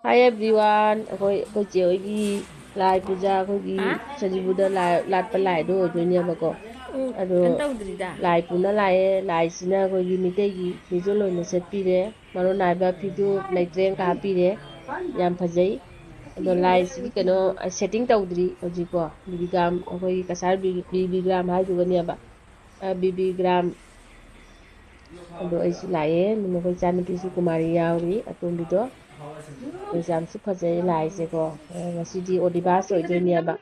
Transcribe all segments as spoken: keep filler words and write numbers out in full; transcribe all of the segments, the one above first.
Hi everyone, ꯑꯩꯈꯣꯏ ꯑꯩꯈꯣꯏ ꯆꯦ ꯍꯣꯏꯒꯤ ꯂꯥꯏ ꯄꯨꯖꯥ, ꯑꯩꯈꯣꯏꯒꯤ ꯍꯥ? ꯁꯖꯤꯕꯨꯗ ꯂꯥꯏ ꯂꯥꯠꯄ ꯂꯥꯏꯗꯣ ꯑꯣꯏꯗꯣꯏꯅꯦꯕꯀꯣ꯫ ꯎꯝ, ꯑꯗꯣ ꯀꯩꯝ ꯇꯧꯗ꯭ꯔꯤꯗ꯫ ꯂꯥꯏ ꯄꯨꯅ ꯂꯥꯛꯑꯦ꯫ ꯂꯥꯏꯁꯤꯅ ꯑꯩꯈꯣꯏꯒꯤ ꯃꯤꯇꯩꯒꯤ ꯐꯤꯖꯣꯜ ꯑꯣꯏꯅ ꯁꯦꯠꯄꯤꯔꯦ꯫ ꯃꯔꯣꯟ ꯅꯥꯏꯕ ꯐꯤꯖꯣꯜ ꯂꯩꯇ꯭ꯔꯦ ꯀꯥꯞꯄꯤꯔꯦ꯫ ꯌꯥꯝ ꯐꯖꯩ꯫ ꯑꯗꯣ ꯂꯥꯏꯁꯤꯒꯤ ꯀꯩꯅꯣ, setting ꯇꯧꯗ꯭ꯔꯤ ꯍꯧꯖꯤꯛꯀꯣ꯫ ꯕꯤꯕꯤꯒ꯭ꯔꯥꯝ, ꯑꯩꯈꯣꯏꯒꯤ ꯀꯁꯥꯔ ꯕꯤ-, ꯕꯤꯕꯤꯒ꯭ꯔꯥꯝ ꯍꯥꯏꯗꯨꯒꯅꯦꯕ꯫ ꯑ, ꯕꯤꯕꯤꯒ꯭ꯔꯥꯝ꯫ ꯑꯗꯣ ꯑꯩꯁꯨ ꯂꯥꯛꯑꯦ꯫ ꯃꯈꯣꯏ ꯏꯆꯥꯅꯨꯄꯤꯁꯨ ꯀꯨꯃꯥꯔꯤ ꯌꯥꯎꯔꯤ, ꯑꯇꯣꯝꯕꯤꯗꯣ꯫ ꯑꯩꯈꯣꯏꯁꯦ ꯌꯥꯝꯁꯨ ꯐꯖꯩ ꯂꯥꯏꯁꯦꯀꯣ꯫ ꯑ, ꯉꯁꯤꯗꯤ ꯑꯣꯗꯤꯕꯥꯁ ꯑꯣꯏꯗꯣꯏꯅꯦꯕ꯫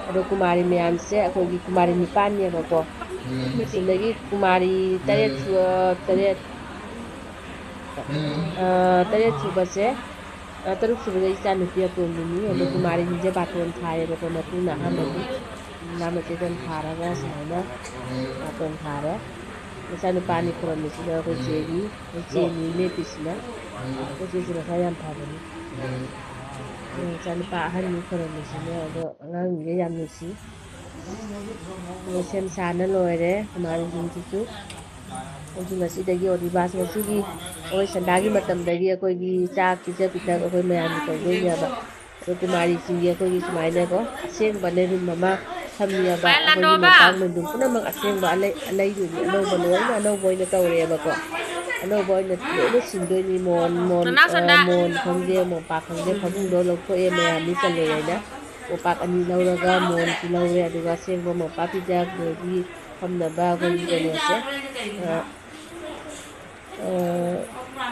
ꯑꯗꯣ ꯀꯨꯃꯥꯔꯤ ꯃꯌꯥꯝꯁꯦ ꯑꯩꯈꯣꯏꯒꯤ ꯀꯨꯃꯥꯔꯤ ꯅꯤꯄꯥꯟꯅꯦꯕꯀꯣ꯫ ꯑꯗꯒꯤ ꯀꯨꯃꯥꯔꯤ ꯇꯔꯦꯠ ꯁꯨ-, ꯑ, ꯇꯔꯦꯠ, ꯑ, ꯇꯔꯦꯠ ꯁꯨꯕꯁꯦ, ꯑ, ꯇꯔꯨꯛ ꯁꯨꯕꯗ ꯏꯆꯥ ꯅꯨꯄꯤ ꯑꯇꯣꯝꯕꯤꯅꯤ꯫ ꯑꯗꯣ ꯀꯨꯃꯥꯔꯤꯁꯤꯡꯁꯦ ꯕꯥꯇꯣꯟ ꯊꯥꯏꯌꯦꯕꯀꯣ, ꯃꯄꯨꯅ ꯑꯍꯥꯟꯕꯒꯤ ꯃꯅꯥ ꯃꯁꯤꯡ ꯊꯥꯔꯒ ꯁꯨꯃꯥꯏꯅ ꯕꯥꯇꯣꯟ ꯊꯥꯔꯦ꯫ ꯃꯆꯥꯅꯨꯄꯥ ꯑꯅꯤ ꯈꯨꯔꯝꯃꯤꯁꯤꯅ ꯑꯩꯈꯣꯏ ꯆꯦꯒꯤ, ꯑꯩꯈꯣꯏ ꯆꯦꯅꯤ ꯂꯦꯞꯄꯤꯁꯤꯅ꯫ ꯑꯩꯈꯣꯏ ꯆꯦꯁꯤ ꯃꯁꯥ ꯌꯥꯝ ꯐꯕꯅꯤ꯫ ꯃꯆꯥꯅꯨꯄꯥ ꯑꯍꯟꯅꯤ ꯈꯨꯔꯝꯃꯤꯁꯤꯅ, ꯑꯗꯣ ꯑꯉꯥꯡꯁꯤꯡꯁꯦ ꯌꯥꯝ ꯅꯨꯡꯁꯤ꯫ ꯑꯗꯣ ꯁꯦꯝ ꯁꯥꯅ ꯂꯣꯏꯔꯦ ꯀꯨꯃꯥꯔꯤꯁꯤꯡꯁꯤꯁꯨ꯫ ꯑꯩꯁꯨ ꯉꯁꯤꯗꯒꯤ ꯑꯣꯗꯤꯕꯥꯁ, ꯉꯁꯤꯒꯤ ꯑꯩꯈꯣꯏ ꯁꯟꯗꯥꯒꯤ ꯃꯇꯝꯗꯒꯤ ꯑꯩꯈꯣꯏꯒꯤ ꯆꯥꯛ ꯄꯤꯖ ꯄꯤꯊꯛ ꯑꯩꯈꯣꯏ ꯃꯌꯥꯝꯒꯤ ꯇꯧꯗꯣꯏꯅꯦꯕ꯫ ꯑꯗꯣ ꯀꯨꯃꯥꯔꯤꯁꯤꯡꯒꯤ ꯑꯩꯈꯣꯏꯒꯤ ꯁꯨꯃꯥꯏꯅꯀꯣ, ꯑꯁꯦꯡꯕ ꯂꯩꯔꯨꯝ ꯑꯃ ꯊꯝꯃꯤꯑꯕ꯫ ꯄꯥꯌꯜ ꯑꯩꯈꯣꯏꯒꯤ ꯂꯥꯟꯗꯣꯕ! ꯃꯣꯝꯄꯥꯛ ꯃꯣꯏꯗꯨꯝ ꯄꯨꯝꯅꯃꯛ ꯑꯁꯦꯡꯕ ꯑꯂꯩ-, ꯑꯂꯩꯗꯨꯅꯤ꯫ ꯑꯅꯧꯕ ꯂꯣꯏꯅ ꯑꯅꯧꯕ ꯑꯣꯏꯅ ꯇꯧꯔꯦꯕꯀꯣ꯫ ꯑꯅꯧꯕ ꯑꯣꯏꯅ ꯂꯣꯏꯅ ꯁꯤꯟꯗꯣꯏꯅꯤ꯫ ꯃꯣꯟ, ꯃꯣꯟ, ꯅꯅꯥꯎ ꯑ, ꯁꯣꯟꯗ! ꯃꯣꯟ ꯈꯪꯗꯦ, ꯃꯣꯝꯄꯥꯛ ꯈꯪꯗꯦ, ꯐꯃꯨꯡꯗꯣ ꯂꯧꯊꯣꯛꯑꯦ, ꯃꯌꯥꯝꯗꯤ ꯆꯜꯂꯣꯏ ꯍꯥꯏꯅ꯫ ꯃꯣꯝꯄꯥꯛ ꯑꯅꯤ ꯂꯧꯔꯒ ꯃꯣꯟꯁꯨ ꯂꯧꯔꯦ, ꯑꯗꯨꯒ ꯑꯁꯦꯡꯕ ꯃꯣꯝꯄꯥꯛ ꯄꯤꯖꯕꯒꯤ ꯐꯝꯅꯕ ꯑꯩꯈꯣꯏꯒꯤ ꯀꯩꯅꯣꯁꯦ, ꯑ, ꯑ,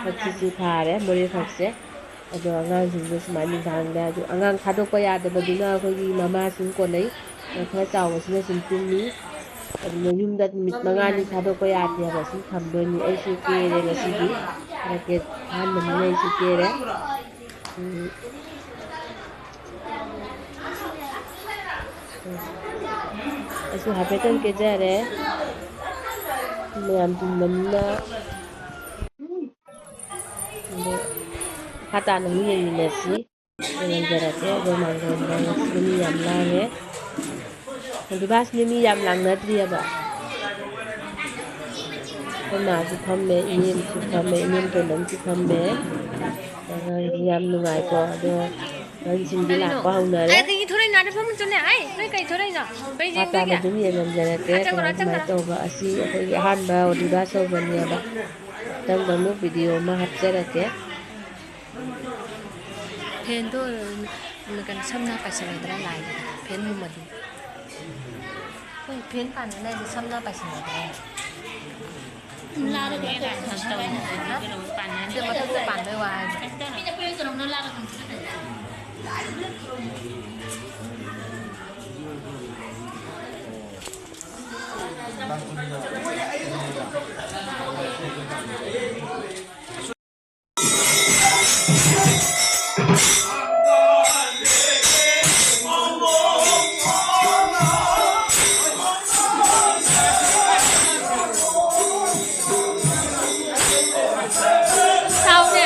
ꯐꯛꯁꯤꯁꯨ ꯊꯥꯔꯦ, ꯃꯣꯔꯦ ꯐꯛꯁꯦ꯫ ꯑꯗꯣ ꯑꯉꯥꯡꯁꯤꯡꯁꯨ ꯁꯨꯃꯥꯏꯅ ꯅꯨꯡꯗꯥꯡꯗ, ꯑꯗꯨ ꯑꯉꯥꯡ ꯊꯥꯗꯣꯛꯄ ꯌꯥꯗꯕꯗꯨꯅ ꯑꯩꯈꯣꯏꯒꯤ ꯃꯃꯥꯁꯤꯡ ꯀꯣꯟꯅꯩ꯫ ꯑ, ꯈꯔ ꯆꯥꯎꯕꯁꯤꯅ ꯁꯨꯝ ꯇꯨꯝꯃꯤ꯫ ꯑꯗꯨꯅ ꯌꯨꯝꯗ ꯅꯨꯃꯤꯠ ꯃꯉꯥꯅꯤ ꯊꯥꯗꯣꯛꯄ ꯌꯥꯗꯦ ꯍꯥꯏꯕ, ꯁꯨꯝ ꯊꯝꯗꯣꯏꯅꯤ꯫ ꯑꯩꯁꯨ ꯀꯦꯔꯦ ꯉꯁꯤꯗꯤ꯫ ꯍꯟꯗꯛꯀꯤ ꯑꯍꯥꯟꯕꯅꯤꯅ ꯑꯩꯁꯨ ꯀꯦꯔꯦ꯫ ꯎꯝ꯫ ꯑꯩꯁꯨ ꯍꯥꯏꯐꯦꯠꯇꯪ ꯀꯦꯖꯔꯦ꯫ ꯃꯌꯥꯝ ꯇꯤꯟꯕꯅꯤꯅ꯫ ꯑꯗꯣ ꯃꯈꯥ ꯇꯥꯅ ꯑꯃꯨꯛ ꯌꯦꯡꯃꯤꯟꯅꯁꯤ꯫ ꯌꯦꯡꯍꯟꯖꯔꯛꯀꯦ꯫ ꯑꯗꯣ ꯃꯥꯡꯒꯣꯟꯗ ꯉꯁꯤꯗꯤ ꯃꯤ ꯌꯥꯝ ꯂꯥꯡꯉꯦ꯫ ꯑꯗꯨ ꯕꯥꯁ ꯃꯤ ꯌꯥꯝ ꯂꯥꯡꯅꯗ꯭ꯔꯤꯑꯕ꯫ ꯏꯃꯥꯁꯨ ꯐꯝꯃꯦ, ꯏꯅꯦꯝꯁꯨ ꯐꯝꯃꯦ, ꯏꯅꯦꯝ ꯇꯣꯟꯗꯟꯁꯨ ꯐꯝꯃꯦ꯫ ꯑꯉꯥꯡꯁꯤ ꯌꯥꯝ ꯅꯨꯡꯉꯥꯏꯀꯣ꯫ ꯑꯗꯣ ꯑꯍꯟꯁꯤꯡꯗꯤ ꯂꯥꯛꯄ ꯍꯧꯅꯔꯦ꯫ ꯑꯩ ꯑꯗꯒꯤ ꯊꯣꯔꯛꯏ ꯅꯥꯗ ꯐꯝꯃꯨ ꯆꯠꯂꯦ꯫ ꯑꯩ ꯅꯣꯏ ꯀꯩ ꯊꯣꯔꯛꯏꯅꯣ? ꯀꯩ ꯍꯥꯞ ꯇꯥꯅ ꯌꯦꯡꯗꯣꯏꯒꯦ? ꯑꯗꯨꯝ ꯌꯦꯡꯍꯟꯖꯔꯛꯀꯦ, ꯑꯆꯪꯕꯔꯣ, ꯀꯃꯥꯏ ꯀꯃꯥꯏꯅ ꯑꯆꯪꯕꯔꯣ? ꯇꯧꯕ꯫ ꯑꯁꯤ ꯑꯩꯈꯣꯏꯒꯤ ꯑꯍꯥꯟꯕ ꯑꯣꯗꯤꯗꯥꯁ ꯍꯧꯕꯅꯦꯕ꯫ ꯃꯊꯪꯗ ꯑꯃꯨꯛ ꯚꯤꯗꯤꯑꯣ ꯑꯃ ꯍꯥꯞꯆꯔꯛꯀꯦ꯫ ꯐꯦꯟꯗꯣ, ꯀꯩꯅꯣ, ꯁꯝꯅ ꯄꯥꯏꯁꯤꯜꯂꯗ꯭ꯔꯥ ꯂꯥꯏꯗ? ꯐꯦꯟ ꯍꯨꯝꯃꯗꯤ꯫ ꯍꯣꯏ, ꯐꯦꯟ ꯄꯥꯟꯅꯅꯕꯗꯤ ꯁꯝꯅ ꯄꯥꯏꯁꯤꯜꯂꯗ꯭ꯔꯥ? ꯁꯦ ꯃꯊꯛꯇ ꯄꯥꯟꯕꯩ ꯋꯥ ꯍꯥꯏꯕ꯫ ꯁꯥꯎꯅꯦ꯫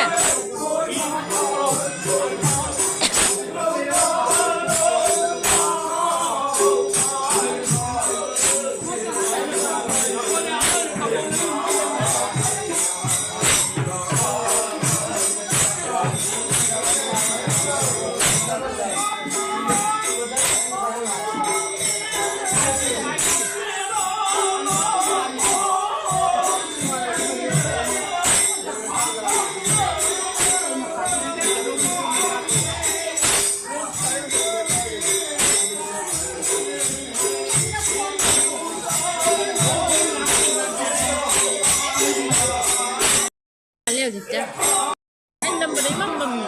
ꯍꯧꯖꯤꯛꯁꯦ꯫ ꯑꯩ ꯅꯝꯕꯗ ꯏꯃꯝ ꯃꯝꯃꯤ꯫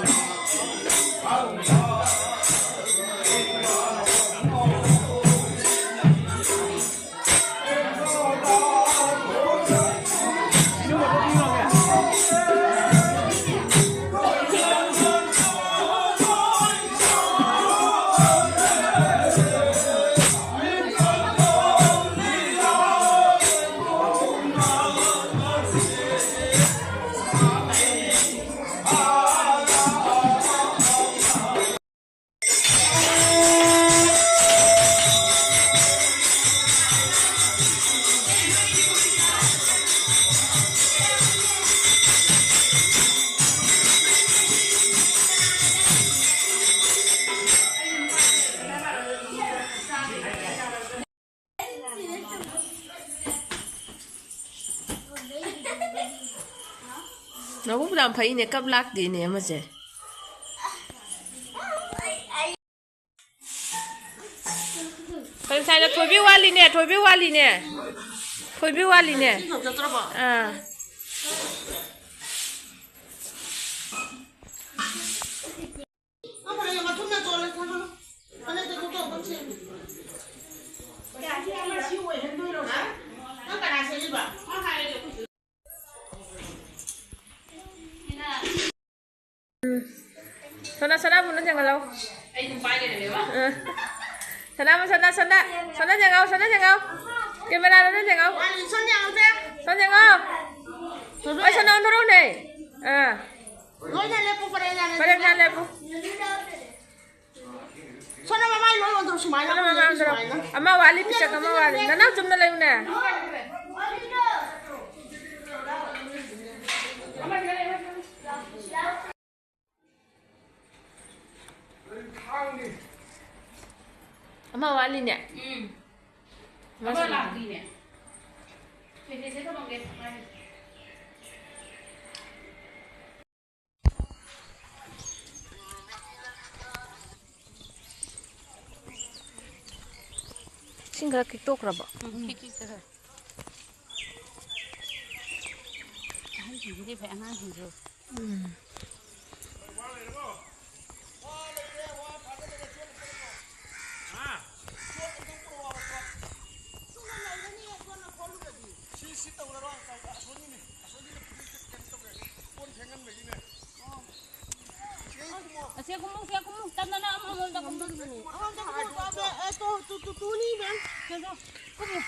ꯌꯥꯝ ꯐꯩꯅꯦ, ꯀꯞ ꯂꯥꯛꯇꯦꯅꯦ ꯑꯃꯁꯦ꯫ ꯀꯩ ꯉꯁꯥꯏꯅ ꯊꯣꯏꯕꯤ ꯋꯥꯠꯂꯤꯅꯦ, ꯊꯣꯏꯕꯤ ꯋꯥꯠꯂꯤꯅꯦ, ꯊꯣꯏꯕꯤ ꯋꯥꯠꯂꯤꯅꯦ꯫ ꯑꯥ꯫ ꯎꯝ꯫ ꯁꯣꯅꯥ, ꯁꯣꯅꯥꯕꯨ ꯅꯪ ꯌꯦꯡꯍꯜꯂꯣ꯫ ꯑ꯫ ꯁꯣꯅꯥꯕꯨ, ꯁꯣꯅꯥ, ꯁꯣꯅꯥ꯫ ꯁꯣꯅꯥ ꯌꯦꯡꯉꯣ, ꯁꯣꯅꯥ ꯌꯦꯡꯉꯣ꯫ ꯀꯦꯃꯦꯔꯥꯗ ꯅꯪ ꯌꯦꯡꯉꯣ꯫ ꯁꯣꯅꯥ ꯌꯦꯡꯉꯣ꯫ ꯍꯣꯏ, ꯁꯣꯅꯥ ꯑꯣꯟꯊꯣꯔꯛꯎꯅꯦ꯫ ꯑ꯫ ꯄꯔꯦꯡ ꯁꯥ ꯂꯦꯞꯄꯨ꯫ ꯁꯣꯝꯗ ꯃꯃꯥꯏ ꯂꯣꯏ ꯑꯣꯟꯊꯣꯔꯛꯑꯣ, ꯁꯨꯃꯥꯏꯅ, ꯁꯣꯝꯗ ꯃꯃꯥꯏ ꯑꯣꯟꯊꯣꯔꯛꯑꯣ꯫ ꯁꯨꯃꯥꯏꯅ꯫ ꯑꯃ ꯋꯥꯠꯂꯤ, ꯄꯤꯁꯛ ꯑꯃ ꯋꯥꯠꯂꯤ꯫ ꯅꯅꯥꯎ ꯆꯨꯝꯅ ꯂꯩꯌꯨꯅꯦ꯫ ꯑꯃ ꯋꯥꯠꯂꯤꯅꯦ꯫ ꯎꯝ꯫ ꯑꯃ ꯑꯃ ꯁꯨꯃꯥꯏꯅ꯫ ꯂꯥꯛꯇ꯭ꯔꯤꯅꯦ꯫ ꯁꯦ, ꯁꯦ, ꯁꯦ, ꯊꯝꯃꯝꯒꯦ꯫ ꯏꯁꯤꯡ ꯈꯔ ꯈꯤꯛꯇꯣꯛꯈ꯭ꯔꯕꯣ? ꯎꯝ, ꯈꯤꯛ ꯈꯤꯛꯇ ꯈꯔ꯫ ꯑꯍꯟꯁꯤꯡꯁꯤꯗꯤ ꯐꯩ, ꯑꯉꯥꯡꯁꯤꯡꯁꯨ꯫ ꯎꯝ꯫ ꯑꯁꯤ ꯀꯨꯝꯃꯨ, ꯁꯤ ꯀꯨꯝꯃꯨ, ꯇꯞ ꯇꯞꯅ ꯑꯃꯃꯝꯗ ꯀꯨꯝꯃꯨ꯫ ꯑꯃꯃꯝꯗ ꯀꯨꯝꯃꯨ, ꯇꯞ ꯇꯞꯅ꯫ ꯑꯦ, ꯇꯨ, ꯇꯨ, ꯇꯨ, ꯇꯨꯅꯤ, ꯃꯦꯝ꯫ ꯁꯦ, ꯁꯦ, ꯀꯨꯝꯃꯨ꯫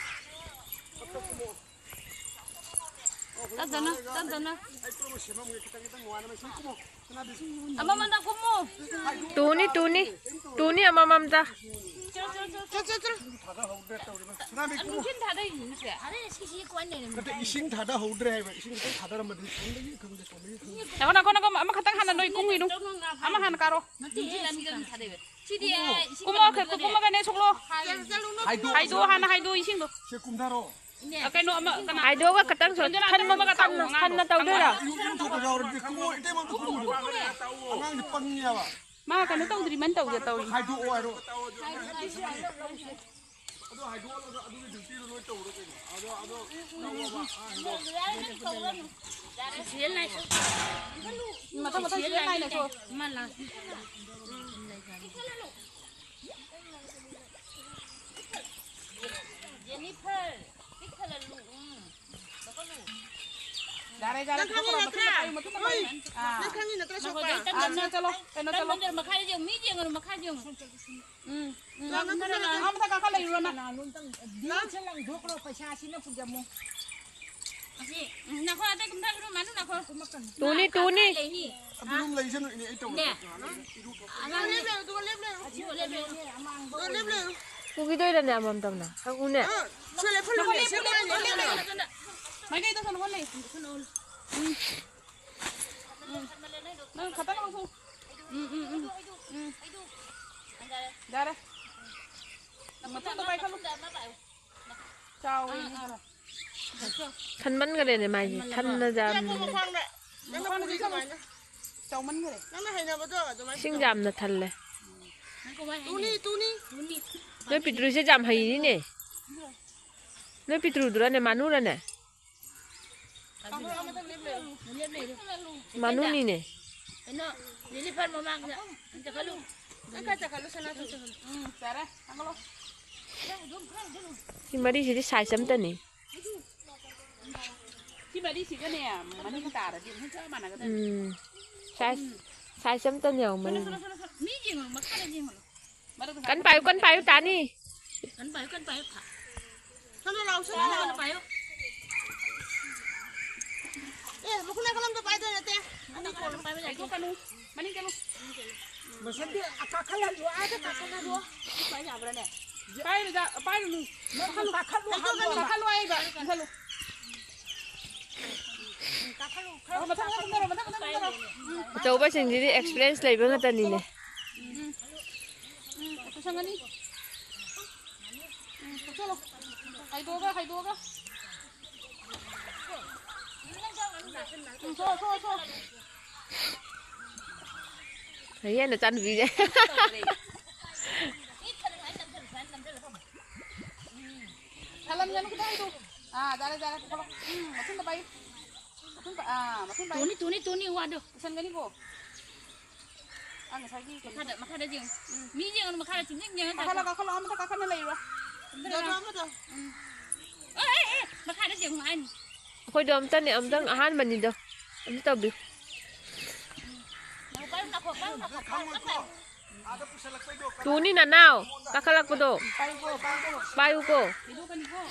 ꯇꯞ ꯇꯞꯅ, ꯇꯞ ꯇꯞꯅ꯫ ꯑꯃꯃꯝꯗ ꯀꯨꯝꯃꯨ꯫ ꯇꯨꯅꯤ, ꯇꯨꯅꯤ꯫ ꯇꯨꯅꯤ ꯑꯃꯃꯝꯗ꯫ ꯆꯠ, ꯆꯠ, ꯆꯠ꯫ ꯅꯨꯡꯊꯤꯜ ꯊꯥꯗꯩꯅꯤꯅꯦ ꯁꯦ꯫ ꯅꯠꯇꯦ, ꯏꯁꯤꯡ ꯊꯥꯗꯍꯧꯗ꯭ꯔꯦ ꯍꯥꯏꯕ꯫ ꯏꯁꯤꯡ ꯈꯤꯇꯪ ꯊꯥꯗꯔꯝꯃꯗꯤ ꯁꯣꯝꯗꯒꯤ ꯈꯪꯗꯦ, ꯁꯣꯝꯗꯒꯤ ꯈꯪꯗꯦ꯫ ꯉꯥꯏꯈꯣ, ꯉꯥꯏꯈꯣ, ꯉꯥꯏꯈꯣ, ꯑꯃꯈꯛꯇꯪ ꯍꯥꯟꯅ ꯅꯣꯏ ꯀꯨꯝꯈꯤꯅꯨ꯫ ꯑꯃ ꯍꯥꯟꯅ ꯀꯥꯔꯣ꯫ ꯅꯠꯇꯦ, ꯅꯨꯡꯊꯤꯜ ꯑꯅꯤꯗ ꯑꯗꯨꯝ ꯊꯥꯗꯩꯕ꯫ ꯁꯤꯗꯤ, ꯑꯦ, ꯏꯁꯤꯡ ꯀꯨꯝꯃꯣ, ꯀꯩꯅꯣꯗꯨꯗꯅꯦ꯫ ꯀꯨꯝꯃꯒꯅꯦ ꯁꯣꯛꯂꯣ꯫ ꯍꯥꯏꯗꯣ, ꯍꯥꯏꯗꯣ, ꯍꯥꯟꯅ ꯍꯥꯏꯗꯣ ꯏꯁꯤꯡꯗꯣ꯫ ꯁꯦ, ꯀꯨꯝꯊꯔꯣ꯫ ꯀꯩꯅꯣ ꯑꯃ ꯀꯅꯥ? ꯍꯥꯏꯗꯣꯛꯑꯒ ꯈꯛꯇꯪ ꯁꯨꯝ ꯊꯟꯕ ꯈꯟꯅ ꯇꯧꯗꯣꯏꯔꯣ? ꯏꯔꯨ ꯊꯣꯛꯄ ꯌꯥꯎꯔꯗꯤ ꯀꯣ, ꯏꯇꯩꯃ ꯑꯝꯇ ꯈꯨꯝꯃꯨ꯫ ꯑꯉꯥꯡꯁꯦ ꯄꯪꯉꯦꯕ꯫ ꯃꯥ ꯀꯩꯅꯣ ꯇꯧꯗ꯭ꯔꯤꯃꯅ ꯇꯧꯗ ꯇꯧꯔꯤ꯫ ꯍꯥꯏꯗꯣꯛꯑꯣ ꯍꯥꯏꯔꯣ꯫ ꯑꯗꯣ ꯍꯥꯏꯗꯣꯛꯑꯒ ꯑꯗꯨꯒꯤ ꯗ꯭ꯌꯨꯇꯤꯗꯣ ꯂꯣꯏ ꯇꯧꯔꯣ ꯀꯩꯅꯣ꯫ ꯑꯗꯣ, ꯑꯗꯣ ꯇꯧꯔꯣꯕ꯫ ꯑꯥ, ꯍꯥꯏꯗꯣꯛꯑꯣ꯫ ꯃꯊꯪ ꯃꯊꯪ ꯁꯤꯗ ꯉꯥꯏꯅꯁꯣ꯫ ꯖꯦꯅꯤꯐꯔ, ꯄꯤꯛ ꯊꯜꯍꯜꯂꯨ꯫ ꯎꯝ꯫ ꯌꯥꯔꯦ, ꯌꯥꯔꯦ, ꯅꯪ ꯈꯪꯉꯤ ꯊꯣꯛꯈ꯭ꯔꯣ, ꯃꯇꯨꯡꯗ ꯅꯠꯇ꯭ꯔꯥ? ꯄꯥꯏꯌꯨ, ꯃꯇꯨꯡꯗ ꯍꯣꯏ꯫ ꯄꯥꯏꯌꯨ꯫ ꯅꯪ ꯈꯪꯉꯤ ꯅꯠꯇ꯭ꯔꯥ, ꯁꯣꯄꯥ? ꯇꯞꯅ, ꯑꯥ, ꯇꯞꯅ, ꯆꯠꯂꯣ, ꯀꯩꯅꯣ ꯇꯞꯅ, ꯆꯠꯂꯣ꯫ ꯇꯞꯅ, ꯃꯈꯥꯗ ꯌꯦꯡꯉꯨ, ꯃꯤ ꯌꯦꯡꯉꯨ, ꯃꯈꯥꯗ ꯌꯦꯡꯉꯨ꯫ ꯎꯝ, ꯎꯝ꯫ ꯂꯥꯛꯑꯣ, ꯃꯊꯛ ꯀꯥꯈꯠꯂ ꯂꯩꯔꯨꯔꯣ, ꯅꯪ꯫ ꯂꯥꯛꯑꯣ, ꯂꯥꯛꯑꯣ꯫ ꯂꯥꯛꯑꯣ꯫ ꯂꯥꯛꯑꯣ꯫ ꯂꯥꯛꯑꯣ꯫ ꯂꯥꯛꯑꯣ꯫ ꯂꯥꯛꯑꯣ꯫ ꯂꯥꯛꯑꯣ꯫ ꯂꯥꯛꯑꯣ꯫ ꯂꯥꯛꯑꯣ꯫ ꯂꯥꯛꯑꯣ꯫ ꯅꯥꯈꯣ ꯑꯇꯩ ꯀꯨꯝꯊꯈ꯭ꯔꯣ, ꯃꯥꯅꯨ ꯅꯥꯈꯣ꯫ ꯇꯨꯅꯤ, ꯇꯨꯅꯤ꯫ ꯂꯩꯅꯤ꯫ ꯑꯗꯨꯝ ꯂꯩꯁꯅꯨ, ꯏꯅꯦ, ꯑꯩ ꯇꯧꯒꯦ꯫ ꯏꯅꯦ꯫ ꯑꯉꯥꯡꯅꯦ꯫ ꯂꯦꯞ ꯂꯩꯌꯨ, ꯑꯗꯨꯒ ꯂꯦꯞ ꯂꯩꯌꯨ꯫ ꯑꯗꯨꯒ ꯂꯦꯞ ꯂꯩꯌꯨ꯫ ꯑꯗꯨꯒ ꯂꯦꯞ ꯂꯩꯌꯨ꯫ ꯄꯨꯈꯤꯗꯣꯏꯔꯅꯦ ꯑꯃꯃꯝꯇꯝꯅ? ꯍꯪꯉꯨꯅꯦ꯫ ꯑ, ꯁꯤ ꯂꯦꯞꯐꯜꯂꯨꯅꯦ, ꯅꯥꯈꯣ ꯁꯤ ꯂꯦꯞꯐꯜꯂꯨꯅꯦ, ꯂꯦꯞ ꯂꯩꯌꯨ꯫ ꯂꯦꯞꯐꯜꯂꯨꯅꯦ꯫ ꯃꯥꯏꯀꯩꯗ ꯀꯩꯅꯣ ꯍꯣꯜ ꯂꯩ꯫ ꯎꯝ꯫ ꯎꯝ꯫ ꯅꯪ ꯈꯇꯪ ꯂꯧꯊꯣꯛ꯫ ꯎꯝ, ꯎꯝ, ꯎꯝ꯫ ꯎꯝ꯫ ꯌꯥꯔꯦ꯫ ꯃꯊꯛꯇ ꯄꯥꯏꯈꯠꯂꯨ꯫ ꯆꯥꯎꯋꯦ, ꯑꯥ, ꯑꯥ꯫ ꯈꯔ꯫ ꯊꯟꯃꯟꯈꯔꯦꯅꯦ ꯃꯥꯏꯁꯦ꯫ ꯊꯟꯃꯟꯂꯕ꯭ꯔꯣ? ꯊꯟꯅ ꯌꯥꯝ ꯌꯥꯝ ꯃꯈꯣꯡ ꯃꯈꯥꯡꯗ꯫ ꯅꯪꯅ ꯃꯈꯣꯡꯗ ꯄꯨꯔꯤ ꯆꯥꯎ-, ꯑꯗꯨꯃꯥꯏꯅ꯫ ꯆꯥꯎꯃꯟꯈꯔꯦ꯫ ꯅꯪꯅ ꯍꯩꯅꯕꯗꯣ ꯑꯗꯨꯃꯥꯏꯅ ꯏꯁꯤꯡ ꯇꯧ꯫ ꯌꯥꯝꯅ ꯊꯜꯂꯦ꯫ ꯇꯨꯅꯤ, ꯇꯨꯅꯤ꯫ ꯅꯣꯏ ꯄꯤꯇ꯭ꯔꯨꯁꯦ ꯌꯥꯝ ꯍꯩꯅꯤꯅꯦ꯫ ꯅꯣꯏ ꯄꯤꯇ꯭ꯔꯨꯗꯨꯔꯅꯦ, ꯃꯥꯅꯨꯔꯅꯦ? ꯂꯦꯞ ꯂꯩꯔꯣ꯫ ꯃꯥꯅꯨꯅꯤꯅꯦ꯫ ꯀꯩꯅꯣ, ꯂꯤꯂꯤ ꯐꯔ ꯃꯃꯥꯡꯗ꯫ ꯅꯪ ꯈꯔ ꯆꯠꯈꯠꯂꯨ, ꯁꯅꯥ꯫ ꯎꯝ, ꯌꯥꯔꯦ, ꯊꯥꯡꯒꯠꯂꯣ꯫ ꯁꯤ ꯃꯔꯤꯁꯤꯗꯤ size ꯑꯝꯇꯅꯤ꯫ ꯁꯤ ꯃꯔꯤꯁꯤꯒꯅꯦ, ꯃꯅꯤꯡ ꯇꯥꯔꯗꯤ ꯑꯃꯨꯛ ꯆꯞ ꯃꯥꯟꯅꯒꯗꯕꯅꯤ꯫ ꯎꯝ꯫ Size, ꯎꯝ꯫ Size ꯑꯝꯇꯅꯤ ꯌꯦꯡꯉꯣ, ꯁꯣꯝꯗ, ꯃꯔꯤꯁꯦ꯫ ꯁꯣꯝꯗ, ꯁꯣꯝꯗ, ꯁꯣꯝꯗ꯫ ꯃꯤ ꯌꯦꯡꯉꯣ, ꯃꯈꯥꯗ ꯌꯦꯡꯉꯣ꯫ ꯀꯟ ꯄꯥꯏꯌꯨ, ꯀꯟ ꯄꯥꯏꯌꯨ, ꯇꯥꯅꯤ꯫ ꯀꯟ ꯄꯥꯏꯌꯨ, ꯀꯟ ꯄꯥꯏꯌꯨ꯫ ꯁꯣꯝꯗ ꯂꯥꯛꯑꯣ, ꯁꯣꯝꯗ ꯂꯥꯛꯑꯣ꯫ ꯀꯟ ꯄꯥꯏꯌꯨ꯫ ꯑꯦ, ꯃꯈꯨꯠ ꯅꯥꯀꯜ ꯑꯝꯗ ꯄꯥꯏꯗꯣꯏ ꯅꯠꯇꯦ꯫ ꯑꯅꯤ ꯀꯣꯜꯂꯣ꯫ ꯄꯥꯏꯕ ꯌꯥꯗꯦ꯫ ꯂꯩꯊꯣꯛꯀꯅꯨ꯫ ꯃꯅꯤꯡ ꯆꯠꯂꯨ꯫ ꯃꯁꯟꯗꯤ ꯀꯥꯈꯠꯍꯜꯂꯨ, ꯑꯥꯗ ꯀꯥꯈꯠꯍꯜꯂꯨ꯫ ꯄꯥꯏ ꯌꯥꯕ꯭ꯔꯥꯅꯦ? ꯄꯥꯏꯔꯨꯗ-, ꯄꯥꯏꯔꯨꯅꯨ꯫ ꯅꯪ ꯀꯥꯈꯠꯂꯨ, ꯀꯥꯈꯠꯂꯨ ꯍꯥꯏꯕ꯫ ꯀꯥꯈꯠꯂꯨ ꯍꯥꯏꯕ꯫ ꯀꯥꯈꯠꯂꯨ꯫ ꯀꯥꯈꯠꯂꯨ, ꯀꯥꯈꯠꯂꯨ꯫ ꯃꯊꯛ ꯀꯨꯝꯊꯔꯣ, ꯃꯊꯛ ꯀꯨꯝꯊꯔꯣ꯫ ꯑꯆꯧꯕꯁꯤꯡꯁꯤꯗꯤ experience ꯂꯩꯕ ꯉꯥꯛꯇꯅꯤꯅꯦ꯫ ꯎꯝ, ꯎꯝ, ꯎꯝ, ꯁꯪꯒꯅꯤ꯫ ꯎꯝ, ꯆꯠꯂꯣ꯫ ꯍꯥꯏꯗꯣꯛꯑꯒ, ꯍꯥꯏꯗꯣꯛꯑꯒ꯫ ꯎꯝ, ꯊꯣꯛꯑꯣ, ꯊꯣꯛꯑꯣ, ꯊꯣꯛꯑꯣ꯫ ꯍꯌꯦꯡ ꯅꯆꯥꯅꯨꯄꯤꯁꯦ꯫ ꯊꯥꯂꯝꯒꯅꯨ, ꯈꯤꯇꯪ ꯍꯥꯏꯗꯣꯛꯎ꯫ ꯑꯥ, ꯌꯥꯔꯦ, ꯌꯥꯔꯦ, ꯄꯨꯈꯠꯂꯣ꯫ ꯎꯝ, ꯃꯊꯨꯟꯗ ꯄꯥꯏꯌꯨ꯫ ꯃꯊꯨꯟ ꯄꯥꯏ-, ꯑꯥ, ꯃꯊꯨꯟ ꯄꯥꯏꯌꯨ꯫ ꯇꯨꯅꯤ, ꯇꯨꯅꯤ, ꯇꯨꯅꯤ, ꯋꯥꯗꯣ꯫ ꯄꯨꯁꯟꯒꯅꯤꯀꯣ꯫ ꯑꯥ, ꯉꯁꯥꯏꯒꯤ ꯀꯩꯅꯣ꯫ ꯃꯈꯥꯗ, ꯃꯈꯥꯗ ꯌꯦꯡꯉꯨ꯫ ꯎꯝ꯫ ꯃꯤ ꯌꯦꯡꯉꯨ, ꯃꯈꯥꯗ ꯆꯨꯝꯅꯤꯡ ꯌꯦꯡꯉ ꯀꯥꯈꯠꯂꯣ, ꯇꯥꯈꯠꯂꯣ꯫ ꯀꯥꯈꯠꯂꯣ, ꯑꯃꯗ ꯀꯥꯈꯠꯅ ꯂꯩꯔꯣ꯫ ꯑꯃꯗ ꯖꯣꯖꯣ, ꯂꯥꯛꯑꯣ꯫ ꯑꯃꯗ꯫ ꯎꯝ꯫ ꯑꯦ, ꯑꯦ, ꯑꯦ, ꯃꯈꯥꯗ ꯌꯦꯡꯉꯨ ꯍꯥꯏꯅꯤ꯫ ꯑꯩꯈꯣꯏꯗꯣ ꯑꯝꯇꯅꯦ, ꯑꯝꯇꯪ ꯑꯍꯥꯟꯕꯅꯤꯗꯣ꯫ ꯑꯝꯇ ꯇꯧꯕꯤꯌꯨ꯫ ꯅꯪ ꯄꯥꯏꯌꯨ, ꯅꯥꯈꯣꯛ, ꯄꯥꯏꯌꯨ, ꯅꯥꯈꯣꯛ, ꯄꯥꯏꯌꯨ, ꯄꯥꯏꯌꯨ꯫ ꯇꯨꯅꯤ ꯅꯅꯥꯎ, ꯀꯥꯈꯠꯂꯛꯄꯗꯣ꯫ ꯄꯥꯏꯌꯨꯀꯣ, ꯄꯥꯏꯌꯨꯀꯣ꯫ ꯄꯥꯏꯌꯨꯀꯣ꯫ ꯍꯤꯗꯣꯛꯀꯅꯤꯀꯣ꯫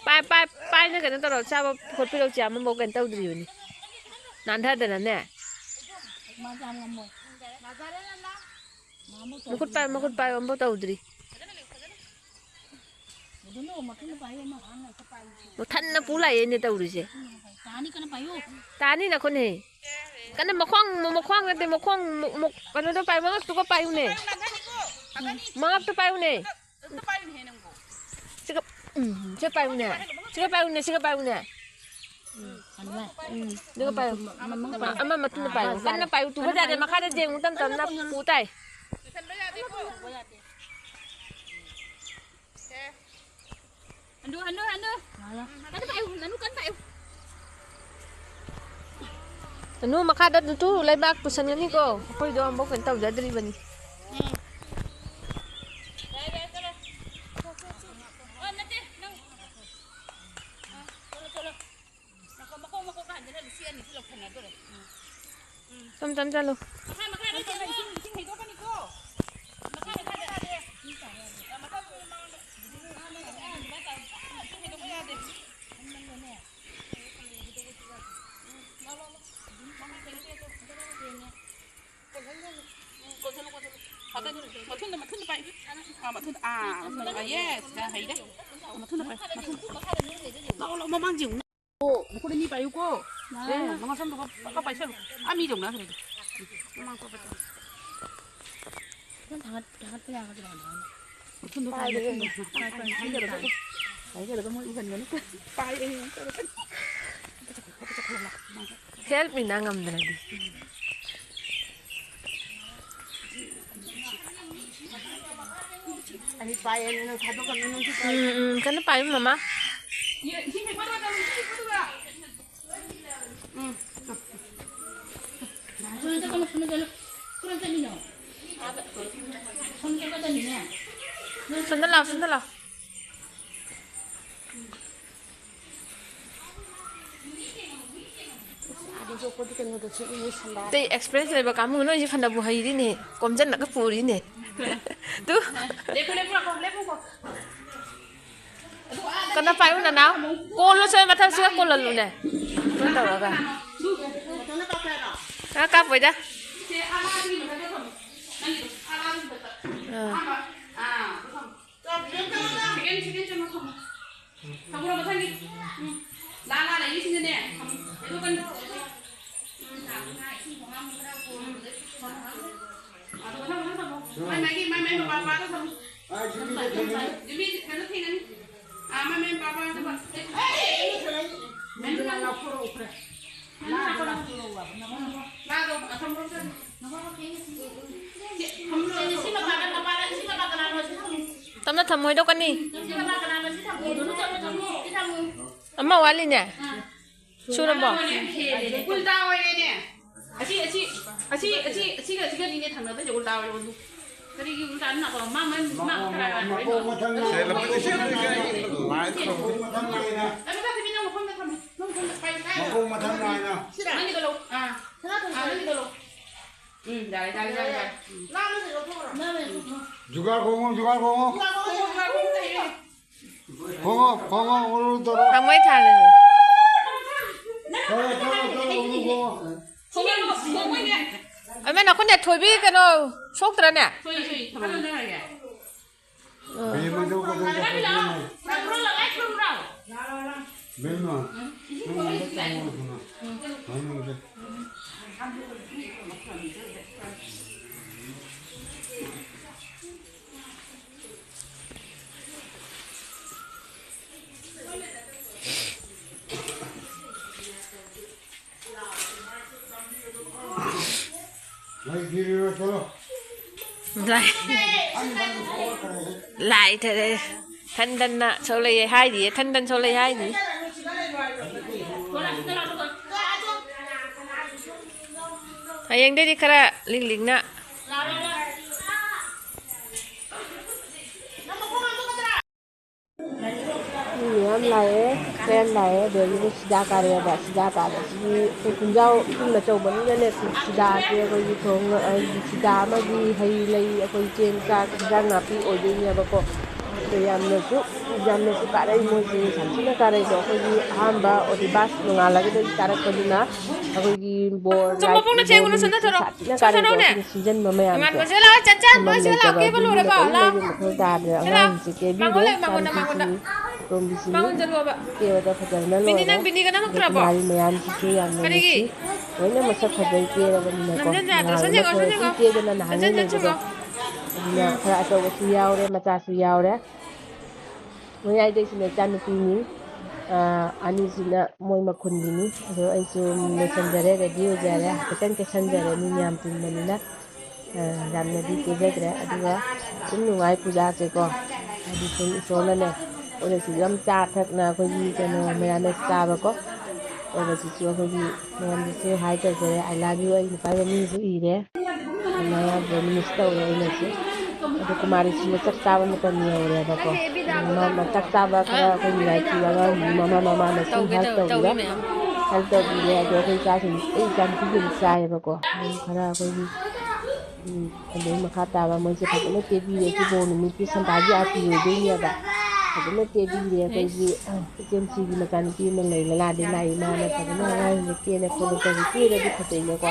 ꯄꯥꯏ, ꯄꯥꯏ, ꯄꯥꯏꯅ ꯀꯩꯅꯣ ꯇꯧꯔꯣ, ꯆꯥꯕ ꯈꯣꯠꯄꯤꯔꯣ, ꯆꯥ ꯑꯃꯐꯥꯎ ꯀꯩꯅꯣ ꯇꯧꯗ꯭ꯔꯤꯕꯅꯤ꯫ ꯅꯥꯟꯊꯗꯅꯅꯦ꯫ ꯃꯥ ꯆꯥ ꯉꯝꯃꯣꯏ꯫ ꯃꯥ ꯑꯃꯨꯛ ꯃꯈꯨꯠ ꯄꯥꯏ, ꯇꯧꯗ꯭ꯔꯤ꯫ ꯃꯈꯨꯠ ꯄꯥꯏ ꯑꯃꯐꯥꯎ ꯇꯧꯗ꯭ꯔꯤ꯫ ꯑꯗꯨꯅ ꯃꯊꯟꯗ ꯄꯥꯏꯌꯨ, ꯑꯃ ꯍꯥꯟꯅ ꯍꯦꯛꯇ ꯄꯥꯏꯌꯨ꯫ ꯃꯊꯟꯅ ꯄꯨ ꯂꯥꯛꯑꯦꯅꯦ ꯇꯧꯔꯤꯁꯦ꯫ ꯇꯥꯅꯤ ꯀꯟꯅ ꯄꯥꯏꯌꯨ꯫ ꯇꯥꯅꯤ ꯅꯈꯨꯠꯅꯦ꯫ ꯀꯟꯅ ꯃꯈꯣꯡ, ꯃꯈꯣꯡ ꯅꯠꯇꯦ, ꯃꯈꯣꯡ, ꯃ-, ꯃ-, ꯀꯩꯅꯣꯗꯣ ꯄꯥꯏ, ꯃꯉꯛꯇꯨꯒ ꯄꯥꯏꯌꯨꯅꯦ꯫ ꯃꯉꯛꯇꯨ ꯄꯥꯏꯌꯨꯅꯦ꯫ ꯁꯤꯒ, ꯎꯝ, ꯁꯤꯒ ꯄꯥꯏꯌꯨꯅꯦ꯫ ꯁꯤꯒ ꯄꯥꯏꯌꯨꯅꯦ, ꯁꯤꯒ ꯄꯥꯏꯌꯨꯅꯦ꯫ ꯎꯝ, ꯑꯗꯨꯒ ꯄꯥꯏꯌꯨ꯫ ꯑꯃ ꯃꯇꯨꯡꯗ ꯄꯥꯏꯌꯨ꯫ ꯀꯟꯅ ꯄꯥꯏꯌꯨ꯫ ꯇꯨꯕ ꯌꯥꯗꯦ, ꯃꯈꯥꯗ ꯌꯦꯡꯉꯨ, ꯇꯞ ꯇꯞꯅ ꯄꯨ ꯇꯥꯏ꯫ ꯍꯟꯗꯨ, ꯍꯟꯗꯨ, ꯍꯟꯗꯨ꯫ ꯀꯟꯅ ꯄꯥꯏꯌꯨ, ꯅꯅꯨ ꯀꯟꯅ ꯄꯥꯏꯌꯨ꯫ ꯅꯅꯨ ꯃꯈꯥꯗ ꯅꯇꯨ ꯂꯩꯕꯥꯛ ꯄꯨꯁꯟꯒꯅꯤꯀꯣ꯫ ꯑꯩꯈꯣꯏꯗꯣ ꯑꯃꯨꯛ ꯀꯩꯅꯣ ꯇꯧꯖꯗ꯭ꯔꯤꯕꯅꯤ꯫ ꯎꯝ꯫ ꯌꯥꯔꯦ, ꯌꯥꯔꯦ, ꯆꯠꯂꯣ꯫ ꯑꯣ, ꯅꯠꯇꯦ, ꯅꯪ꯫ ꯑ, ꯆꯠꯂꯣ, ꯆꯠꯂꯣ꯫ ꯃꯈꯣꯡ, ꯃꯈꯣꯡ, ꯃꯈꯣꯡ ꯀꯥꯟꯗꯅ ꯂꯤꯁꯤꯡ ꯑꯅꯤꯁꯨ ꯂꯧꯁꯟꯅꯗꯣꯔꯦ꯫ ꯎꯝ꯫ ꯎꯝ꯫ ꯇꯞ ꯇꯞ ꯆꯠꯂꯨ꯫ ꯃꯈꯥ, ꯃꯈꯥꯗ ꯆꯠꯂꯨ꯫ ꯏꯁꯤꯡ, ꯏꯁꯤꯡ ꯍꯩꯗꯣꯛꯀꯅꯤꯀꯣ꯫ ꯃꯈꯥ, ꯃꯈꯥꯗ ꯌꯥꯗꯦ꯫ ꯃꯊꯛ ꯃꯃꯥꯡꯗ꯫ ꯏꯁꯤꯡ ꯍꯩꯗꯣꯛꯄ ꯌꯥꯗꯦ꯫ ꯎꯝ, ꯂꯥꯎ, ꯂꯥꯎ, ꯂꯥꯎ꯫ ꯃꯈꯥ ꯀꯩꯅꯣ ꯇꯧꯔꯣ꯫ ꯎꯝ, ꯀꯣꯟꯁꯤꯜꯂꯨ, ꯀꯣꯟꯁꯤꯜꯂꯨ꯫ ꯃꯊꯨꯟꯗ, ꯃꯊꯨꯟꯗ ꯄꯥꯏ꯫ ꯑꯥ, ꯃꯊꯨꯟꯗ, ꯑꯥ, ꯃꯊꯨꯟꯗ, ꯑꯥ, yes, ꯌꯥ, ꯍꯩꯔꯦ꯫ ꯃꯊꯨꯟꯗ ꯄꯥꯏ, ꯃꯊꯨꯟꯗ꯫ ꯂꯥꯎ, ꯂꯥꯎ, ꯃꯃꯥꯡ ꯌꯦꯡꯉꯨ꯫ ꯑꯣ, ꯃꯈꯨꯠ ꯑꯅꯤ ꯄꯥꯏꯌꯨꯀꯣ꯫ ꯑꯦ, ꯃꯃꯥꯡ ꯁꯝꯗꯣ ꯈꯔ ꯄꯛ ꯄꯥꯏꯁꯜꯂꯨ꯫ ꯑꯥ, ꯃꯤ ꯌꯧꯅꯈ꯭ꯔꯦ꯫ ꯃꯃꯥꯡ ꯄꯛ ꯄꯥꯏꯁꯜꯂꯨ꯫ ꯐꯖꯅ ꯊꯥꯡꯒꯠ-, ꯊꯥꯡꯒꯠꯄ ꯌꯥꯒꯗ꯭ꯔꯥ ꯍꯪꯉꯣ꯫ ꯃꯊꯨꯟꯗꯣ ꯄꯥꯏꯔꯦ꯫ ꯊꯥꯡꯒꯠꯂꯣ꯫ ꯄꯥꯏ, ꯄꯥꯏ, ꯄꯥꯏ꯫ ꯄꯥꯏꯔꯒ ꯃꯣꯏ ꯎꯍꯟꯒꯅꯨ꯫ ꯄꯥꯏꯔꯦ꯫ Help me ꯅꯪ ꯉꯝꯗ꯭ꯔꯗꯤ꯫ ꯑꯩ ꯄꯥꯏꯌꯦ, ꯅꯪ ꯊꯥꯗꯣꯛꯀꯅꯨ, ꯅꯪꯁꯨ ꯄꯥꯏ꯫ ꯎꯝ, ꯎꯝ, ꯀꯟꯅ ꯄꯥꯏꯌꯨ, ꯃꯃꯥ꯫ ꯎꯝ꯫ ꯁꯣꯝꯗ ꯂꯥꯎ, ꯁꯣꯝꯗ ꯂꯥꯎ꯫ ꯑꯗꯨꯁꯨ ꯑꯩꯈꯣꯏꯗꯤ ꯀꯩꯅꯣꯗ ꯁꯦꯠꯂꯤꯅꯦ, ꯁꯟꯗꯥ꯫ ꯑꯇꯩ experience ꯂꯩꯕ ꯀꯥꯡꯕꯨ ꯅꯣꯏꯁꯦ ꯐꯅꯕꯨ ꯍꯩꯔꯤꯅꯦ, ꯀꯣꯝꯖꯜꯂꯒ ꯄꯨꯔꯤꯅꯦ꯫ ꯇꯨ꯫ ꯂꯦꯞꯄꯨ, ꯂꯦꯞꯄꯨ, ꯂꯦꯞꯄꯨ, ꯂꯦꯞꯄꯨꯀꯣ꯫ ꯀꯟꯅ ꯄꯥꯏꯌꯨ, ꯅꯅꯥꯎ꯫ ꯀꯣꯜꯂꯣ, ꯁꯦ ꯃꯊꯛꯁꯤꯒ ꯀꯣꯜꯍꯜꯂꯨꯅꯦ꯫ ꯀꯩꯅꯣ ꯇꯧꯔꯒ꯫ ꯑ, ꯀꯥꯞꯄꯣꯏꯗ꯫ ꯑꯥ꯫ ꯇꯞꯅ ꯊꯝꯃꯣꯏꯗꯣ ꯀꯅꯤ꯫ ꯑꯃ ꯋꯥꯠꯂꯤꯅꯦ꯫ ꯁꯨꯔꯕꯣ? ꯎꯜꯇꯥ ꯑꯣꯏꯔꯦꯅꯦ꯫ ꯑꯁꯤ, ꯑꯁꯤ, ꯑꯁꯤ, ꯑꯁꯤ, ꯑꯁꯤꯒ, ꯑꯁꯤꯒꯅꯤꯅꯦ ꯊꯪꯅꯗꯣꯏꯁꯦ, ꯎꯜꯇꯥ ꯑꯣꯏꯔꯦ, ꯎꯜꯇꯥ꯫ ꯀꯔꯤꯒꯤ ꯎꯜꯇꯥꯅꯣ? ꯃꯥ, ꯃꯥ, ꯃꯥ ꯀꯅꯥ, ꯀꯅꯥ ꯑꯣꯏꯔꯤꯅꯣ? ꯃꯀꯣꯛ ꯃꯊꯪ ꯁꯦ, ꯂꯐꯣꯏꯁꯦ ꯁꯦꯝꯗꯣꯏꯁꯦ ꯑꯩ ꯂꯥꯏ ꯈꯨꯔꯨꯝꯒꯦ꯫ ꯃꯀꯣꯛ ꯃꯊꯪ ꯅꯥꯏꯅ꯫ ꯅꯪ ꯃꯊꯛꯇ ꯄꯤꯕꯤ, ꯅꯪ ꯃꯐꯝꯗ ꯊꯝꯃꯣ꯫ ꯅꯪ ꯃꯐꯝꯗ ꯄꯥꯏꯌꯨ, ꯄꯥꯏꯌꯨ꯫ ꯃꯀꯣꯛ ꯃꯊꯪ ꯅꯥꯏꯅ꯫ ꯅꯪꯒꯤꯗꯣ ꯂꯧ꯫ ꯑꯥ꯫ ꯑꯥ, ꯅꯪꯒꯤꯗꯣ ꯂꯧ꯫ ꯎꯝ, ꯌꯥꯔꯦ, ꯌꯥꯔꯦ, ꯌꯥꯔꯦ, ꯌꯥꯔꯦ꯫ ꯎꯝ꯫ ꯖꯨꯒꯥꯔ ꯈꯣꯡꯉꯣ, ꯖꯨꯒꯥꯔ ꯈꯣꯡꯉꯣ꯫ ꯈꯣꯡꯉꯣ, ꯈꯣꯡꯉꯣ, ꯎꯔꯨ ꯇꯧꯔꯣ꯫ ꯊꯝꯃꯣꯏ ꯊꯥꯜꯂꯁꯤ꯫ ꯇꯧꯔꯣ, ꯇꯧꯔꯣ, ꯇꯧꯔꯣ, ꯎꯔꯨ ꯈꯣꯡꯉꯣ꯫ ꯈꯣꯡꯉꯣ, ꯈꯣꯡꯉꯣꯅꯦ꯫ ꯑꯃ ꯅꯈꯨꯠꯅꯦ ꯊꯣꯏꯕꯤ ꯀꯩꯅꯣ ꯁꯣꯛꯇ꯭ꯔꯅꯦ? ꯊꯣꯏ, ꯊꯣꯏ, ꯊꯝꯃꯣ꯫ ꯕꯦꯝꯃꯗꯣ ꯀꯩꯅꯣ ꯇꯧꯕꯤꯌꯨꯅꯦ꯫ ꯕꯦꯝꯃ, ꯅꯪ ꯑꯝꯇ ꯆꯪꯉꯣ ꯁꯤꯗ꯫ ꯃꯅꯨꯡꯗ꯫ ꯂꯥꯏ, ꯂꯥꯏꯊꯔꯦ꯫ ꯊꯟꯗꯟꯅ ꯁꯣꯛꯂꯛꯑꯦ ꯍꯥꯏꯔꯤꯌꯦ, ꯊꯟꯗꯟ ꯁꯣꯛꯂꯛꯑꯦ ꯍꯥꯏꯔꯤꯌꯦ꯫ ꯍꯌꯦꯡꯗꯩꯗꯤ ꯈꯔ ꯂꯤꯛ ꯂꯤꯛꯅ꯫ ꯃꯤ ꯃꯌꯥꯝ ꯂꯥꯛꯑꯦ, ꯐ꯭ꯔꯦꯟ ꯂꯥꯛꯑꯦ, ꯑꯗꯒꯤꯗꯤ ꯁꯤꯗꯥ ꯀꯥꯔꯛꯑꯦꯕ꯫ ꯁꯤꯗꯥ ꯀꯥꯕꯁꯤꯗꯤ ꯑꯩꯈꯣꯏ ꯄꯨꯟꯖꯥꯎ ꯏꯄꯨꯡ ꯑꯆꯧꯕꯅꯤꯅꯅꯦ, ꯁꯤꯗꯥꯁꯦ ꯑꯩꯈꯣꯏꯒꯤ ꯊꯣꯡ, ꯑꯩꯒꯤ ꯁꯤꯗꯥ ꯑꯃꯒꯤ ꯍꯩ ꯂꯩ, ꯑꯩꯈꯣꯏ ꯆꯦꯡ ꯆꯥꯛ ꯏꯟꯖꯥꯡ ꯅꯥꯄꯤ ꯑꯣꯏꯗꯣꯏꯅꯦꯕꯀꯣ꯫ ꯑꯗꯣ ꯌꯥꯝꯅꯁꯨ, ꯌꯥꯝꯅꯁꯨ ꯀꯥꯔꯛꯏ ꯃꯣꯏꯁꯦ, ꯌꯥꯝ ꯊꯤꯅ ꯀꯥꯔꯛꯏꯗꯣ꯫ ꯑꯩꯈꯣꯏꯒꯤ ꯑꯍꯥꯟꯕ ꯑꯣꯗꯤꯕꯥꯁ ꯅꯣꯡꯉꯥꯜꯂꯒꯗꯒꯤ ꯀꯥꯔꯛꯄꯗꯨꯅ ꯑꯩꯈꯣꯏꯒꯤ ꯕꯣꯔ ꯁꯣꯝ ꯂꯥꯏ ꯃꯈꯣꯡꯗ ꯆꯦꯡꯉꯨꯅꯨ, ꯕꯣꯔꯒꯤ ꯁꯣꯝꯗ ꯊꯣꯔꯛꯑꯣ꯫ ꯁꯥꯊꯤꯅ ꯁꯣꯝ ꯀꯥꯔꯛꯏꯗꯣ ꯁꯣꯝꯗ ꯎꯅꯦ꯫ ꯑꯩꯈꯣꯏꯅ ꯁꯤꯖꯤꯟꯕ ꯃꯌꯥꯝꯁꯦ ꯏꯃꯥꯟꯅꯕꯁꯦ ꯂꯥꯛꯑꯣ, ꯆꯠ ꯆꯠ ꯊꯝꯐꯝ ꯂꯣꯏꯁꯤꯗ ꯂꯩꯇꯕ ꯂꯥꯛꯑꯣ, ꯀꯦꯕ ꯑꯗꯨꯅ ꯂꯣꯏꯔꯕꯣ? ꯀꯔꯤꯝ ꯂꯥꯛꯑꯣ꯫ ꯂꯩꯕ ꯃꯊꯧ ꯇꯥꯗ꯭ꯔꯦ꯫ ꯍꯦꯔꯥ꯫ ꯑꯉꯥꯡꯁꯦ ꯀꯦꯕꯤꯔꯦ꯫ ꯃꯥꯡꯒꯣꯟ ꯂꯩ, ꯃꯥꯡꯒꯣꯟꯗ, ꯏꯆꯥꯅꯨꯄꯤꯁꯤ ꯃꯥꯡꯒꯣꯟꯗ꯫ ꯑꯇꯣꯝꯕꯤꯁꯤꯅꯤ꯫ ꯃꯥꯡꯒꯣꯟ ꯆꯠꯂꯣꯕ꯫ ꯀꯦꯕꯗ ꯐꯖꯅ ꯕꯤꯅꯤ, ꯂꯣꯏꯔꯦ꯫ ꯅꯪ ꯕꯤꯅꯤꯒ ꯑꯗꯣ ꯅꯝꯃꯛꯇ꯭ꯔꯕꯣ? ꯀꯨꯃꯥꯔꯤ ꯃꯌꯥꯝꯁꯤꯁꯨ ꯌꯥꯝꯅ ꯀꯔꯤꯒꯤ? ꯅꯨꯡꯁꯤ꯫ ꯂꯣꯏꯅ ꯃꯁꯛ ꯐꯖꯩ ꯀꯦꯔꯕꯅꯤꯅꯀꯣ꯫ ꯅꯝꯖꯟ ꯌꯥꯗ꯭ꯔꯣ? ꯁꯣꯝ ꯅꯍꯥꯟ ꯌꯦꯡꯉꯣ, ꯁꯣꯝ ꯌꯦꯡꯉꯣ꯫ ꯀꯦꯗꯅ ꯅꯍꯥꯟꯒꯩ ꯅꯝꯖꯟ ꯂꯩꯕꯗꯣ꯫ ꯆꯠꯁꯤꯀꯣ꯫ ꯑꯗꯨꯅ ꯎꯝ꯫ ꯈꯔ ꯑꯆꯧꯕꯁꯨ ꯌꯥꯎꯔꯦ, ꯃꯆꯥꯁꯨ ꯌꯥꯎꯔꯦ꯫ ꯃꯌꯥꯏꯗꯩꯁꯤꯅ ꯏꯆꯥꯅꯨꯄꯤꯅꯤ꯫ ꯑꯥ, ꯑꯅꯤꯁꯤꯅ ꯃꯣꯏ ꯃꯈꯨꯟꯒꯤꯅꯤ꯫ ꯑꯗꯣ ꯑꯩꯁꯨ ꯂꯣꯏꯁꯟꯖꯔꯦ, ꯔꯦꯗꯤ ꯑꯣꯏꯖꯔꯦ꯫ ꯍꯥꯏꯐꯦꯠꯇꯪ ꯀꯦꯁꯟꯖꯔꯦ, ꯃꯤ ꯃꯌꯥꯝ ꯇꯤꯟꯕꯅꯤꯅ꯫ ꯑꯥ, ꯌꯥꯝꯅꯗꯤ ꯀꯦꯖꯗ꯭ꯔꯦ꯫ ꯑꯗꯨꯒ ꯁꯨꯝ ꯅꯨꯡꯉꯥꯏ ꯄꯨꯖꯥꯁꯦꯀꯣ꯫ ꯍꯥꯏꯗꯤ ꯁꯨꯝ ꯏꯁꯣꯔꯅꯅꯦ, ꯑꯩꯈꯣꯏꯗꯁꯨ ꯌꯥꯝ ꯆꯥ ꯊꯛꯅ ꯑꯩꯈꯣꯏꯒꯤ ꯀꯩꯅꯣ ꯃꯌꯥꯝꯅ ꯆꯥꯕꯀꯣ꯫ ꯑꯗꯨꯗꯁꯨ ꯑꯩꯈꯣꯏꯒꯤ ꯃꯌꯥꯝꯗꯁꯨ ꯍꯥꯏ ꯇꯧꯖꯔꯦ, "I love you", ꯑꯩ ꯅꯨꯄꯥꯒꯤ ꯃꯃꯤꯡꯁꯨ ꯏꯔꯦ꯫ ꯑꯗꯨꯃꯥꯏꯅ ꯃꯤꯁ ꯇꯧꯔꯦ ꯑꯩꯅꯁꯨ꯫ ꯑꯗꯣ ꯀꯨꯃꯥꯔꯤꯁꯤꯅ ꯆꯥꯛ ꯆꯥꯕ ꯃꯇꯝ ꯌꯧꯔꯦꯕꯀꯣ꯫ ꯃꯥ, ꯃꯥ ꯆꯥꯛ ꯆꯥꯕ ꯈꯔ ꯑꯩꯈꯣꯏ ꯅꯨꯡꯉꯥꯏꯈꯤꯕ ꯑꯉꯥꯡ ꯃꯃꯥ ꯃꯃꯥꯅ ꯁꯨꯝ ꯇꯧꯒꯦ, ꯍꯦꯜꯞ ꯇꯧ-, ꯇꯧꯕꯤꯕ꯫ ꯇꯧꯋꯤ ꯃꯌꯥꯝ꯫ ꯍꯦꯜꯞ ꯇꯧꯕꯤꯔꯦ꯫ ꯑꯗꯣ ꯑꯩꯈꯣꯏ ꯏꯆꯥꯁꯤꯡ, ꯑꯩ ꯏꯆꯥꯅꯨꯄꯤꯁꯤꯡ ꯆꯥꯏꯌꯦꯕꯀꯣ꯫ ꯑꯗꯨꯝ ꯈꯔ ꯑꯩꯈꯣꯏꯒꯤ, ꯎꯝ, ꯑꯗꯩ ꯃꯈꯥ ꯇꯥꯕ ꯃꯣꯏꯁꯦ ꯐꯖꯅ ꯀꯦꯕꯤꯔꯦ꯫ ꯁꯤꯕꯨ ꯅꯨꯃꯤꯠꯀꯤ ꯁꯟꯗꯥꯒꯤ ꯑꯥꯔꯇꯤ ꯑꯣꯏꯗꯣꯏꯅꯦꯕ꯫ ꯐꯖꯅ ꯀꯦꯕꯤꯔꯦ ꯑꯩꯈꯣꯏꯒꯤ, ꯑ, ꯏꯆꯦꯝꯁꯤꯒꯤ ꯃꯆꯥꯅꯨꯄꯤ ꯑꯃ ꯂꯩ, ꯂꯂꯥꯗꯤ ꯂꯥꯛꯏ꯫ ꯃꯥꯅ ꯐꯖꯅ ꯑꯉꯥꯡꯁꯤꯡꯁꯦ ꯀꯦꯅ ꯈꯣꯠꯅ ꯇꯧꯕ, ꯀꯦꯔꯗꯤ ꯐꯖꯩꯅꯀꯣ꯫